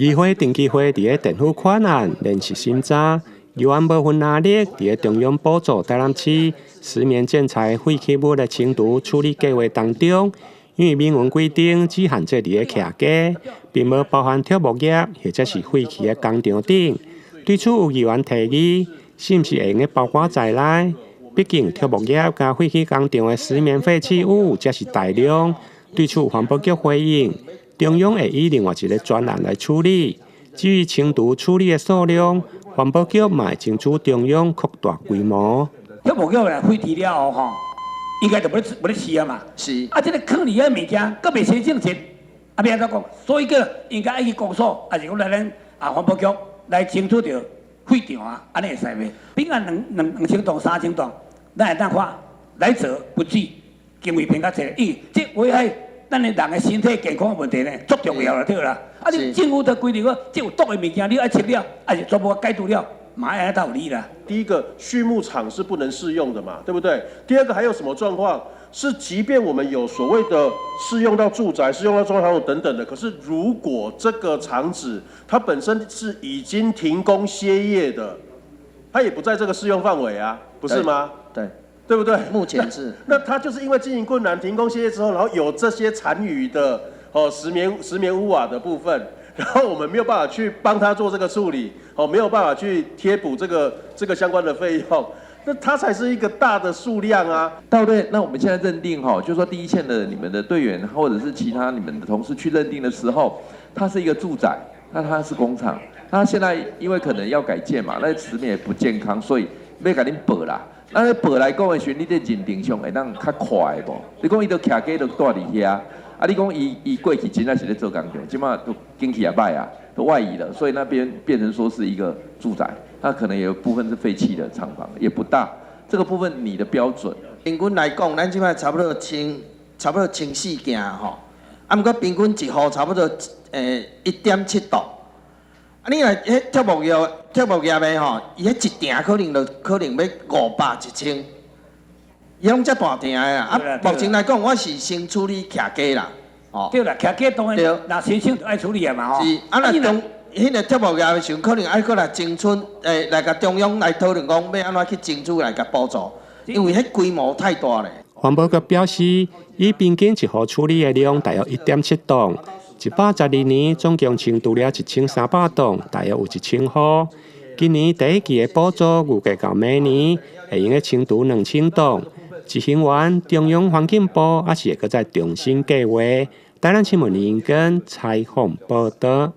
議會定期會佇咧電府寬案連續審查，議員無分藍綠，佇咧中央補助台南市石綿建材廢棄物的清除處理計劃當中，因為明文規定只限制佇咧徛家，並無包含竹木業或者是廢棄的工廠等。對此有議員提議，是毋是會用得包括在內？畢竟竹木業佮廢棄工廠的石綿廢棄物才是大量。對此環保局回應，中央會以另外一个專案來處理。至於清除處理的數量，環保局嘛會爭取中央擴大規模。竹木業來廢棄了後吼，應該就無咧飼啊嘛。是。啊，這个囥佇遐物件，閣袂清淨，啊，欲按怎講？所以講應該愛去公所，抑是講來咱啊環保局來清除著廢場啊，按呢會使袂？比如兩千噸、3000噸，咱會當看來者不拒，經費編較濟，因為這危害咱的人的身體健康的問題呢，足重要啦，對啦。啊，你政府都規定講，這有毒的物件，你愛清了，抑是全部解除了，嘛愛較有理啦。第一個，畜牧場是不能適用的嘛，對不對？第二個還有什麼狀況？是即便我們有所謂的適用到住宅、適用到中小等等的，可是如果這個廠址它本身是已經停工歇業的，它也不在這個適用範圍啊，不是嗎？對，對不對？目前是。那它就是因為經營困難停工歇業之後，然後有這些殘餘的哦石綿屋瓦的部分，然後我們沒有辦法去幫他做這個處理，哦，沒有辦法去貼補這個相關的費用。那它才是一個大的數量啊！對對，那我們現在認定哈，就是說第一線的你們的隊員或者是其他你們的同事去認定的時候，它是一個住宅，那它是工廠，那現在因為可能要改建嘛，那石綿也不健康，所以欲共恁報啦。那咧報來講的時陣，你佇認定上會當較快無？你講伊都徛家都蹛佇遐，啊，你講伊伊過去真正是咧做工廠，這馬都景氣也歹啊，都外移了，所以那邊變成說是一個住宅。那可能有部分是廢棄的廠房，也不大。這個部分你的標準，平均來講，咱這擺差不多清，差不多清四件吼。啊，毋過平均一戶差不多1.7棟。啊，你若彼竹木業、竹木業的吼，伊彼一埕可能就可能欲500、1000，伊攏遮大埕的啊。啊，目前來講，我是先處理徛家啦，哦。對啦，徛家當然，若申請就愛處理的嘛吼。是，啊，若中。彼个竹木業的時陣，可能愛閣來爭取，來共中央來討論講，欲按怎去爭取來共補助，因為彼規模太大咧。環保局表示，以平均一戶處理的量大約1.7棟，112年總共清除了1300棟，大約有1000戶。今年第一期的補助預計到明年會用得清除2000棟。執行完，中央環境部猶是會閣再重新計劃。台南新聞林根採訪報導。